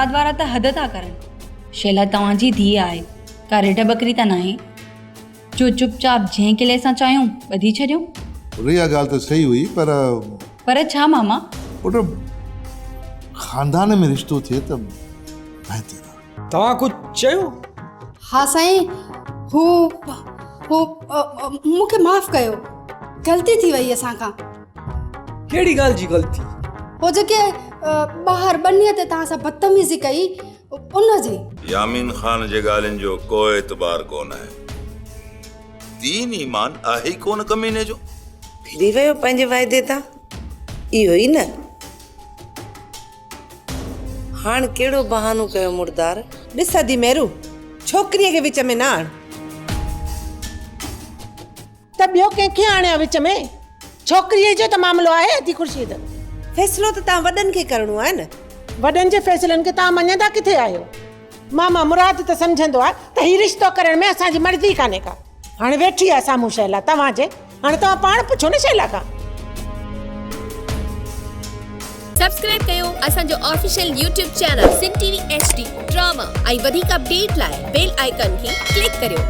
مراد وارا ته حد ٿا ڪرن. شيلا توهان جي ڌيء آهي، ڪا رڍ ٻڪري ته ناهي، جو چپ چاپ جنهن قلعي سان چاهيون ٻڌي ڇڏيون. اها ڳالهه ته صحيح هئي پر. پر ڇا ماما؟ پٽ خاندان ۾ رشتو ٿئي ته بهتر آهي. توهان ڪجهه چيو؟ ها سائين هو هو مون کي معاف ڪيو غلطي ٿي وئي اسان کان. ڪهڙي ڳالهه جي غلطي؟ هو جيڪي ٻاهر ٻنيء تي توهان سان بدتميزي ڪئي ان جي. يامين خان جي ڳالهين جو ڪو اعتبار ڪونه آهي. دين ايمان آهي ئي ڪونه ڪميني جو. ڦري ويو پنهنجي واعدي تان اهو ئي نه. هاڻ ڪهڙو بهانو ڪيو مردار. ڏس ادي ميرو، ڇوڪريء کي وچ ۾ نه آڻ. ته ٻيو ڪنهن کي آڻيان وچ ۾؟ ڇوڪريء جو ته معاملو آهي ادي خورشيد. فيصلو ته توهان وڏن کي ڪرڻو آهي نه. وڏن جي فيصلن کي توهان مڃيندا ڪٿي آهيو؟ ماما مراد ته سمجهندو آهي ته هي رشتو ڪرڻ ۾ اسان جي مرضي ڪانهي ڪا. هاڻي ويٺي آهي سامهون شهلا توهان جي، هاڻي توهان پاڻ پڇو نه شهلا کان. سبسڪرائب ڪيو اسان جو official YouTube channel Sindh T V H D drama ۽ وڌيڪ اپڊيٽ لاء بيل آئيڪان کي ڪلڪ ڪريو.